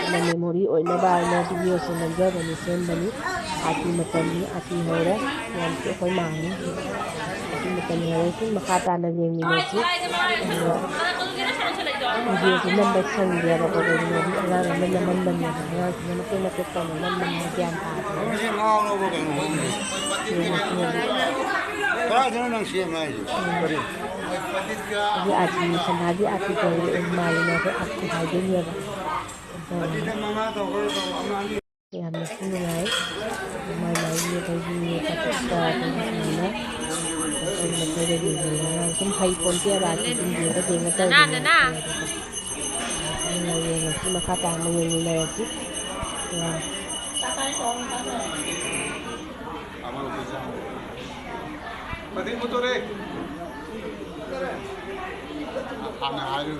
ꯑꯗꯨꯅ ꯃꯦꯃꯣꯔꯤ ꯑꯣꯏꯅꯕ ꯍꯥꯏꯅ ꯚꯤꯗꯤꯑꯣꯁꯦ ꯅꯝꯖꯕꯅꯤ, ꯁꯦꯝꯕꯅꯤ꯫ ꯑꯥꯔꯇꯤ ꯃꯇꯝꯅꯤ, ꯑꯥꯔꯇꯤ ꯍꯧꯔꯦ꯫ ꯃꯌꯥꯝꯁꯦ ꯑꯩꯈꯣꯏ ꯃꯥꯡꯉꯤ꯫ ꯑꯥꯔꯇꯤ ꯃꯇꯝ ꯍꯧꯔꯦ꯫ ꯁꯨꯝ ꯃꯈꯥ ꯇꯥꯅ ꯌꯦꯡꯃꯤꯟꯅꯁꯤ꯫ ꯑꯗꯨꯒ ꯚꯤꯗꯤꯑꯣꯁꯦ ꯅꯝꯕ ꯁꯪꯗꯦꯕꯀꯣ, ꯀꯩꯒꯤꯅꯣꯗꯤ ꯑꯉꯥꯡ ꯑꯃ ꯅꯝꯍꯟꯕꯅꯦꯕ꯫ ꯑꯉꯥꯡꯁꯤꯅ ꯃꯇꯦꯛ ꯃꯇꯦꯛ ꯇꯧꯅ ꯅꯝꯕꯅꯤꯅ ꯒ꯭ꯌꯥꯟ ꯇꯥꯗꯦ꯫ ꯁꯤ ꯉꯥꯎꯔꯕ ꯀꯩꯅꯣ ꯈꯪꯗꯦ꯫ ꯌꯦꯡꯉꯁꯤ ꯍꯧꯖꯤꯛ꯫ ꯀꯗꯥꯏꯗꯅꯣ ꯅꯪ ꯁꯦꯝꯃꯦ ꯍꯥꯏꯁꯦ? ꯎꯝ꯫ ꯀꯔꯤ? ꯍꯧꯖꯤꯛ ꯑꯥꯔꯇꯤ, ꯁꯅꯥꯒꯤ ꯑꯥꯔꯇꯤ ꯇꯧꯔꯤ, ꯃꯥꯜꯂꯤꯅꯦ, ꯑꯩꯈꯣꯏ ꯑꯥꯔꯇꯤ ꯍꯥꯏꯗꯣꯏꯅꯦꯕ꯫ ꯌꯥꯝꯅꯁꯨ ꯅꯨꯡꯉꯥꯏ꯫ ꯃꯥꯏ ꯃꯥꯏꯒꯤ ꯑꯩꯈꯣꯏꯒꯤ ꯄꯥꯇ꯭ꯔꯤꯛꯇ ꯑꯩꯈꯣꯏꯒꯤ ꯁꯨꯃꯥꯏꯅ ꯑꯩꯈꯣꯏ ꯃꯈꯣꯏꯗ ꯌꯦꯡꯍꯜꯂꯒ ꯁꯨꯝ ꯍꯩ ꯄꯣꯟꯇꯦꯕ, ꯑꯁꯤ ꯁꯨꯝ ꯌꯦꯡꯉ ꯌꯦꯡꯉ ꯇꯧꯕꯅꯦꯕ꯫ ꯑꯗꯨꯅ ꯌꯦꯡꯉꯁꯤ, ꯃꯈꯥ ꯇꯥꯅ ꯌꯦꯡꯃꯤꯟꯅꯔꯁꯤ꯫ ꯍꯥꯟꯅ ꯍꯥꯏꯔꯨ꯫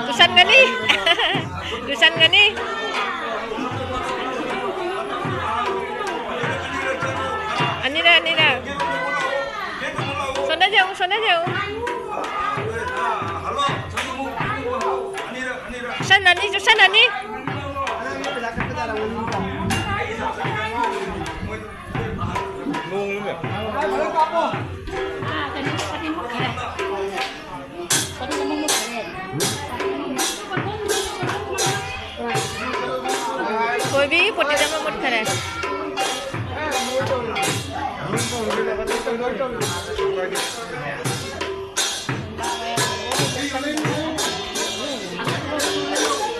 ꯇꯨꯁꯟꯒꯅꯤ꯫ ꯇꯨꯁꯟꯒꯅꯤ꯫ ꯑꯅꯤꯔꯛ, ꯑꯅꯤꯔꯛ꯫ ꯁꯣꯝꯗ ꯌꯦꯡꯉꯨ, ꯁꯣꯝꯗ ꯌꯦꯡꯉꯨ꯫ ꯆꯨꯁꯟꯅꯅꯤ, ꯆꯨꯁꯟꯅꯅꯤ꯫ ꯊꯣꯏꯕꯤ, ꯄꯣꯇꯤꯠ ꯑꯃ ꯃꯨꯠꯈꯔꯦ꯫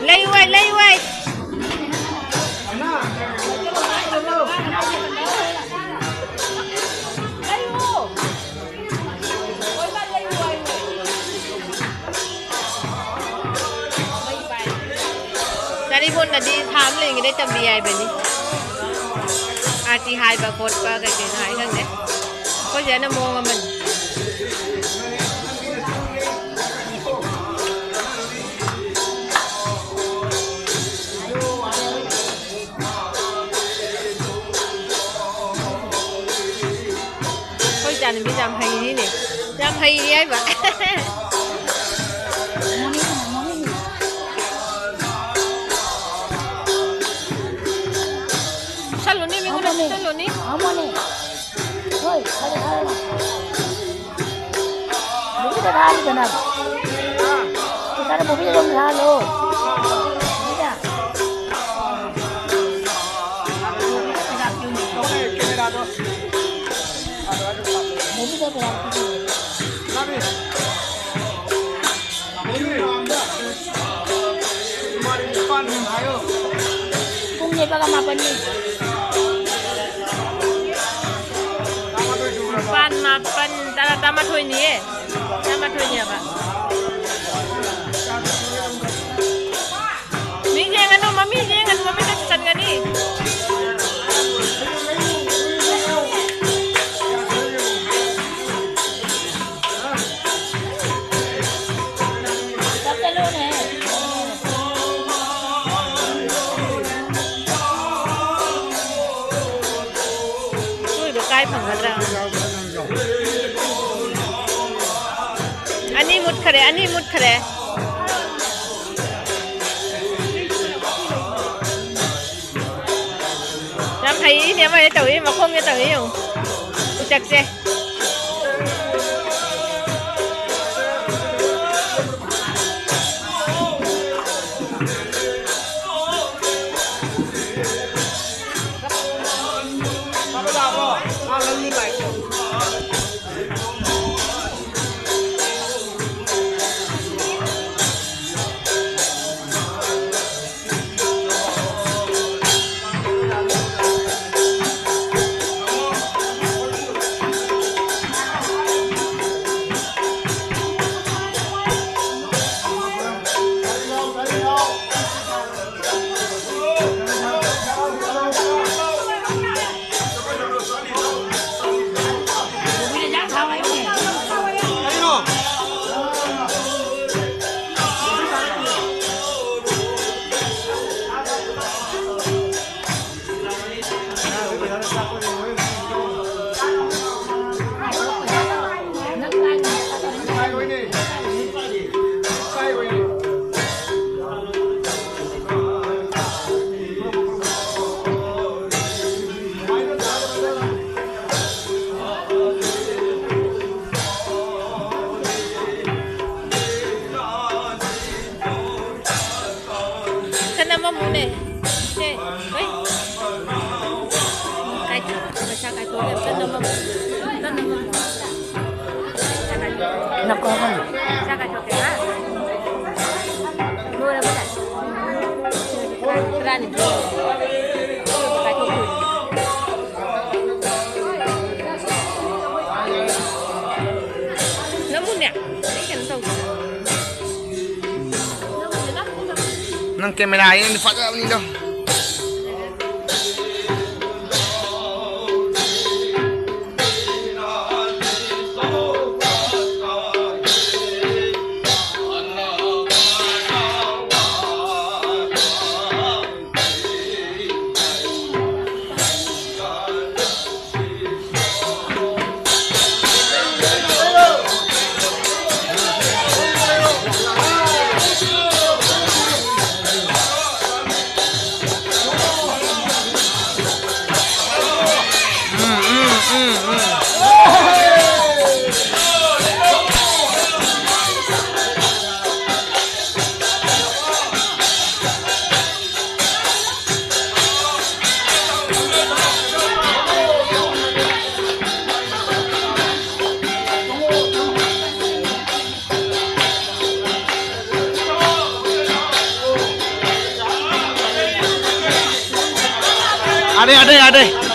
ꯂꯩꯌꯨ ꯍꯥꯏ, ꯂꯩꯌꯨ ꯍꯥꯏ꯫ ꯆꯥꯔꯤꯕꯣꯟꯗꯗꯤ ꯊꯥ ꯑꯃ ꯂꯩꯔꯤꯉꯩꯗꯩ ꯇꯝꯕꯤ ꯍꯥꯏꯕꯅꯤ꯫ ꯑꯥꯔꯇꯤ ꯍꯥꯏꯕ ꯈꯣꯠꯄ ꯀꯩ ꯀꯩꯅꯣ ꯍꯥꯏ ꯈꯪꯗꯦ꯫ ꯑꯩꯈꯣꯏ ꯆꯦꯅ ꯃꯑꯣꯡ ꯑꯃꯅꯤ꯫ ꯑꯩꯈꯣꯏ ꯏꯆꯥꯅꯨꯄꯤꯁꯦ ꯌꯥꯝ ꯍꯩꯔꯤꯅꯦ꯫ ꯌꯥꯝ ꯍꯩꯔꯤ ꯍꯥꯏꯕ꯫ ꯆꯠꯂꯨꯅꯤ, ꯃꯤꯉꯣꯟꯗ ꯆꯠꯂꯨꯅꯤ꯫ ꯍꯣꯏ, ꯐꯔꯦ, ꯐꯔꯦ꯫ ꯃꯨꯚꯤꯗ ꯊꯥꯍꯜꯂꯨꯗꯅ꯫ ꯁꯤꯁꯇꯔ, ꯃꯨꯚꯤꯗ ꯑꯗꯨꯝ ꯊꯥꯍꯜꯂꯣ꯫ ꯃꯨꯚꯤꯗ꯫ ꯃꯨꯚꯤꯗ ꯄꯩꯁꯥ ꯄꯤꯕꯤꯌꯨ꯫ ꯄꯨꯡ ꯅꯤꯄꯥꯟꯒ ꯃꯥꯄꯟꯅꯤ꯫ ꯅꯤꯄꯥꯟ, ꯃꯥꯄꯟ, ꯇꯔꯥ, ꯇꯔꯥꯃꯥꯊꯣꯏꯅꯤꯌꯦ꯫ ꯇꯔꯥꯃꯥꯊꯣꯏꯅꯦꯕ꯫ ꯃꯤ ꯌꯦꯡꯒꯅꯨ, ꯃꯃꯤ ꯌꯦꯡꯒꯅꯨ, ꯃꯃꯤꯠꯇ ꯆꯟꯒꯅꯤ꯫ ꯁꯣꯏꯕ ꯀꯥꯏ ꯐꯪꯒꯗ꯭ꯔꯥ? ꯑꯅꯤ ꯃꯨꯠꯈꯔꯦ, ꯑꯅꯤ ꯃꯨꯠꯈꯔꯦ꯫ ꯌꯥꯝ ꯍꯩꯅꯦ, ꯑꯃ ꯍꯦꯛ ꯇꯧꯏ, ꯃꯈꯣꯡꯁꯦ ꯇꯧꯏ ꯌꯦꯡꯉꯨ꯫ ꯎꯆꯛꯁꯦ꯫ ꯆꯠꯅꯝ ꯑꯃꯨꯛꯅꯦ꯫ ꯁꯦ, ꯍꯣꯏ꯫ ꯀꯥꯏ-, ꯄꯩꯁꯥ ꯀꯥꯏꯊꯣꯛꯑꯒ ꯆꯠꯅꯝ ꯑꯃꯨꯛ꯫ ꯆꯠꯅꯝ ꯑꯃꯨꯛ꯫ ꯄꯩꯁꯥ ꯀꯥꯏꯊꯣꯛꯀꯦ, ꯍꯥ? ꯂꯣꯏꯔꯕꯅꯦ? ꯇꯔꯥꯅꯤꯊꯣꯏ꯫ ꯅꯪꯕꯨꯅꯦ, ꯑꯩ ꯀꯩꯅꯣ ꯇꯧꯒꯦ꯫ ꯅꯪ ꯀꯦꯃꯦꯔꯥ ꯅꯪꯗꯤ ꯐꯖꯕꯅꯤꯗꯣ꯫ ꯌꯥꯔꯦ, ꯌꯥꯔꯦ, ꯌꯥꯔꯦ꯫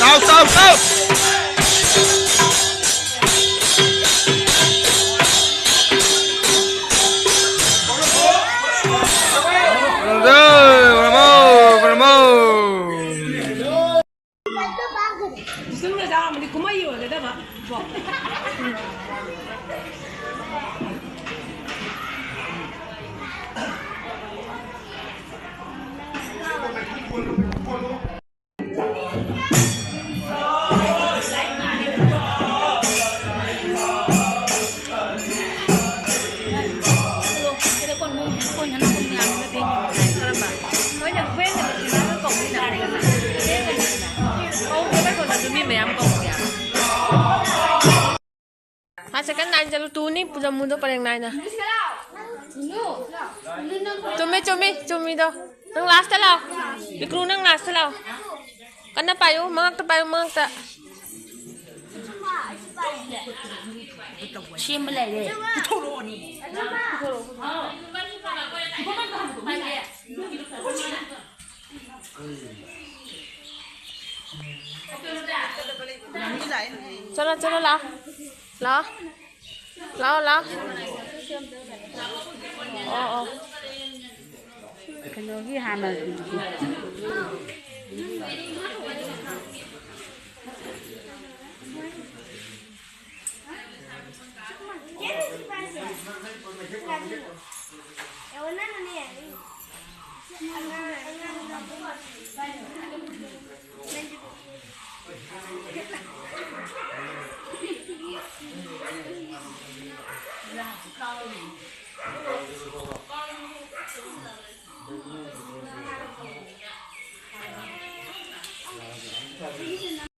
ꯇꯥꯎ, ꯇꯥꯎ, ꯇꯥꯎ꯫ ꯆꯠꯂꯨ, ꯇꯨꯅꯤ ꯄꯨꯖꯝꯃꯨꯗꯣ ꯄꯔꯦꯡ ꯅꯥꯏꯅ꯫ ꯆꯨꯝꯃꯤ, ꯆꯨꯝꯃꯤ, ꯆꯨꯝꯃꯤꯗꯣ꯫ ꯅꯪ ꯂꯥꯁꯇ ꯂꯥꯛꯑꯣ꯫ ꯏꯀ꯭ꯔꯨ, ꯅꯪ ꯂꯥꯁꯇ ꯂꯥꯛꯑꯣ꯫ ꯀꯟꯅ ꯄꯥꯏꯌꯨ, ꯃꯉꯛꯇ ꯄꯥꯏꯌꯨ, ꯃꯉꯛꯇ꯫ ꯁꯦꯝꯕ ꯂꯩꯔꯦ꯫ ꯄꯨꯊꯣꯔꯛꯑꯣꯅꯦ꯫ ꯆꯠꯂꯣ, ꯆꯠꯂꯣ, ꯂꯥꯛꯑꯣ꯫ ꯂꯥꯛꯑꯣ꯫ ꯂꯥꯛꯑꯣ, ꯂꯥꯛꯑꯣ꯫ ꯑꯣ, ꯑꯣ꯫ ꯀꯩꯅꯣꯒꯤ ꯍꯥꯟꯅ꯫